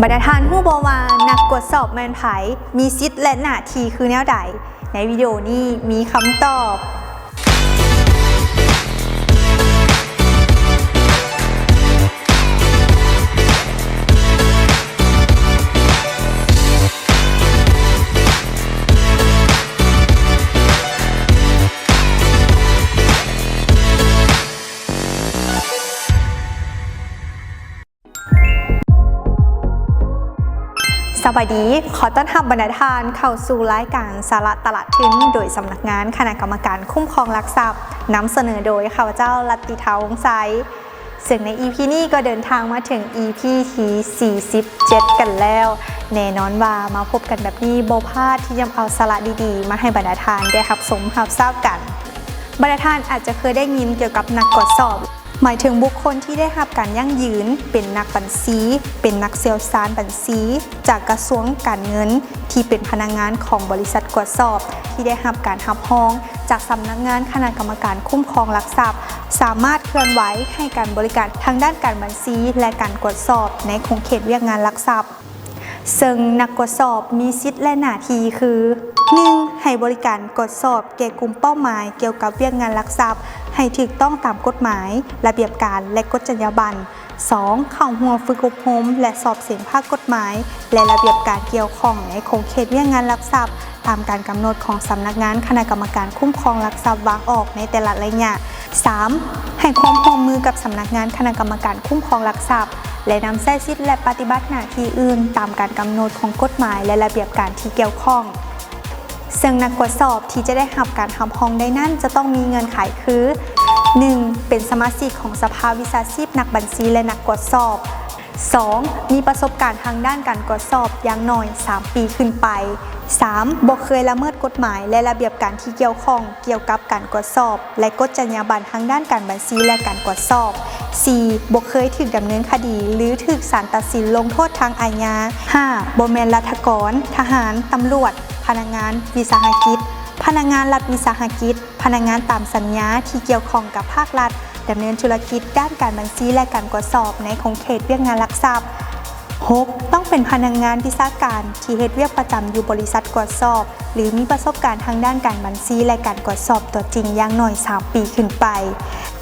ບັນດາທ່ານຮູ້ບໍ່ວ່ານັກກວດສອບແມ່ນໃຜ, ມີສິດ ແລະ ໜ້າທີ່ຄືແນວໃດ? ໃນວິດີໂອນີ້ມີຄຳຕອບ. ສະບາຍດີ, ຂໍຕ້ອນຮັບບັນດາທ່ານເຂົ້າສູ່ລາຍການສາລະຕະຫຼາດທຶນ ໂດຍສຳນັກງານຄະນະກຳມະການຄຸ້ມຄອງຫຼັກຊັບ, ນຳສະເໜີໂດຍຂ້າພະເຈົ້າ ລັດຕິທາ ວົງໄຊ. ເຊິ່ງໃນອີພີນີ້ກໍເດີນທາງມາເຖິງອີພີທີສີ່ສິບເຈັດກັນແລ້ວ. ແນ່ນອນວ່າມາພົບກັນແບບນີ້ບໍ່ພາດທີ່ຈະເອົາສາລະດີໆມາໃຫ້ບັນດາທ່ານໄດ້ຮັບຊົມຮັບຊາບກັນ. ບັນດາທ່ານອາດຈະເຄີຍໄດ້ຍິນກ່ຽວກັບນັກກວດສອບ, ໝາຍເຖິງບຸກຄົນທີ່ໄດ້ຮັບການຢັ້ງຢືນເປັນນັກບັນຊີ, ເປັນນັກຊ່ຽວຊານບັນຊີ ຈາກກະຊວງການເງິນ ທີ່ເປັນພະນັກງານຂອງບໍລິສັດກວດສອບ ທີ່ໄດ້ຮັບການຮັບຮອງຈາກສຳນັກງານຄະນະກຳມະການຄຸ້ມຄອງຫຼັກຊັບ, ສາມາດເຄື່ອນໄຫວໃຫ້ການບໍລິການທາງດ້ານການບັນຊີ ແລະ ການກວດສອບໃນຂົງເຂດວຽກງານຫຼັກຊັບ. ເຊິ່ງນັກກວດສອບມີສິດ ແລະ ໜ້າທີ່ຄື ໜຶ່ງ ໃຫ້ບໍລິການກວດສອບແກ່ກຸ່ມເປົ້າໝາຍກ່ຽວກັບວຽກງານຫຼັກຊັບໃຫ້ຖືກຕ້ອງຕາມກົດໝາຍ, ລະບຽບການ ແລະ ກົດຈັນຍາບັນ. ສອງ ເຂົ້າຮ່ວມຝຶກອົບຮົມ ແລະ ສອບເສັງພາກກົດໝາຍ ແລະ ລະບຽບການກ່ຽວຂ້ອງໃນຂົງເຂດວຽກງານຫຼັກຊັບ ຕາມການກຳນົດຂອງສຳນັກງານຄະນະກຳມະການຄຸ້ມຄອງຫຼັກຊັບວາງອອກໃນແຕ່ລະໄລຍະ. ສາມ ໃຫ້ຄວາມຮ່ວມມືກັບສຳນັກງານຄະນະກຳມະການຄຸ້ມຄອງຫຼັກຊັບ ແລະ ນຳໃຊ້ສິດ ແລະ ປະຕິບັດໜ້າທີ່ອື່ນຕາມການກຳນົດຂອງກົດໝາຍ ແລະ ລະບຽບການທີ່ກ່ຽວຂ້ອງ. ເຊິ່ງນັກກວດສອບທີ່ຈະໄດ້ຮັບການຮັບຮອງໄດ້ນັ້ນ ຈະຕ້ອງມີເງື່ອນໄຂຄື ໜຶ່ງ ເປັນສະມາຊິກຂອງສະພາວິຊາຊີບນັກບັນຊີ ແລະ ນັກກວດສອບ. ສອງ ມີປະສົບການທາງດ້ານການກວດສອບຢ່າງໜ້ອຍສາມປີຂຶ້ນໄປ. ສາມ ບໍ່ເຄີຍລະເມີດກົດໝາຍ ແລະ ລະບຽບການທີ່ກ່ຽວຂ້ອງ ກ່ຽວກັບການກວດສອບ ແລະ ກົດຈັນຍາບັນທາງດ້ານການບັນຊີ ແລະ ການກວດສອບ. ສີ່ ບໍ່ເຄີຍຖືກດຳເນີນຄະດີ ຫຼື ຖືກສານຕັດສິນລົງໂທດທາງອາຍາ. ຫ້າ ບໍ່ແມ່ນລັດຖະກອນ, ທະຫານ, ຕຳຫຼວດ, ພະນັກງານວິສາຫະກິດ, ພະນັກງານລັດວິສາຫະກິດ, ພະນັກງານຕາມສັນຍາທີ່ກ່ຽວຂ້ອງກັບພາກລັດ, ດຳເນີນທຸລະກິດດ້ານການບັນຊີ ແລະ ການກວດສອບໃນຂົງເຂດວຽກງານຫຼັກຊັບ. ຫົກ ຕ້ອງເປັນພະນັກງານວິຊາການທີ່ເຮັດວຽກປະຈຳຢູ່ບໍລິສັດກວດສອບ ຫຼື ມີປະສົບການທາງດ້ານການບັນຊີ ແລະ ການກວດສອບຕົວຈິງຢ່າງໜ້ອຍສາມປີຂຶ້ນໄປ.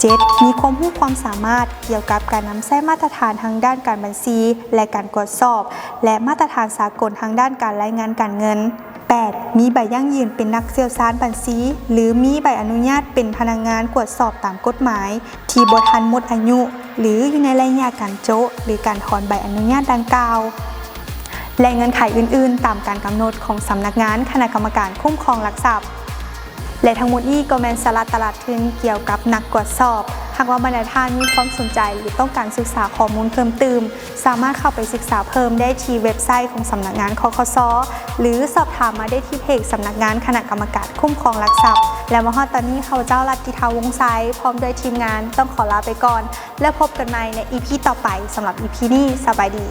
ເຈັດ ມີຄວາມຮູ້ຄວາມສາມາດກ່ຽວກັບການນຳໃຊ້ມາດຕະຖານທາງດ້ານການບັນຊີ ແລະ ການກວດສອບ ແລະ ມາດຕະຖານສາກົນທາງດ້ານການລາຍງານການເງິນ. ແປດ ມີໃບຢັ້ງຢືນເປັນນັກຊ່ຽວຊານບັນຊີ ຫຼື ມີໃບອະນຸຍາດເປັນພະນັກງານກວດສອບຕາມກົດໝາຍ ທີ່ບໍ່ທັນໝົດອາຍຸ ຫຼື ຢູ່ໃນໄລຍະການໂຈະ ຫຼື ການຖອນໃບອະນຸຍາດດັ່ງກ່າວ ແລະ ເງື່ອນໄຂອື່ນໆ ຕາມການກຳນົດຂອງສຳນັກງານຄະນະກຳມະການຄຸ້ມຄອງຫຼັກຊັບ. ແລະ ທັງໝົດນີ້ກໍແມ່ນສາລະຕະຫຼາດທຶນກ່ຽວກັບນັກກວດສອບ. ຫາກວ່າບັນດາທ່ານມີຄວາມສົນໃຈ ຫຼື ຕ້ອງການສຶກສາຂໍ້ມູນເພີ່ມຕື່ມ, ສາມາດເຂົ້າໄປສຶກສາເພີ່ມໄດ້ທີ່ເວັບໄຊຂອງສຳນັກງານ ຄຄສ ຫຼື ສອບຖາມມາໄດ້ທີ່ເພຈສຳນັກງານຄະນະກຳມະການຄຸ້ມຄອງຫຼັກຊັບ. ແລະ ມາຮອດຕອນນີ້ ຂ້າພະເຈົ້າ ລັດຕິທາ ວົງໄຊ ພ້ອມດ້ວຍທີມງານ ຕ້ອງຂໍລາໄປກ່ອນ ແລ້ວພົບກັນໃໝ່ໃນອີພີຕໍ່ໄປ. ສຳລັບອີພີນີ້ ສະບາຍດີ.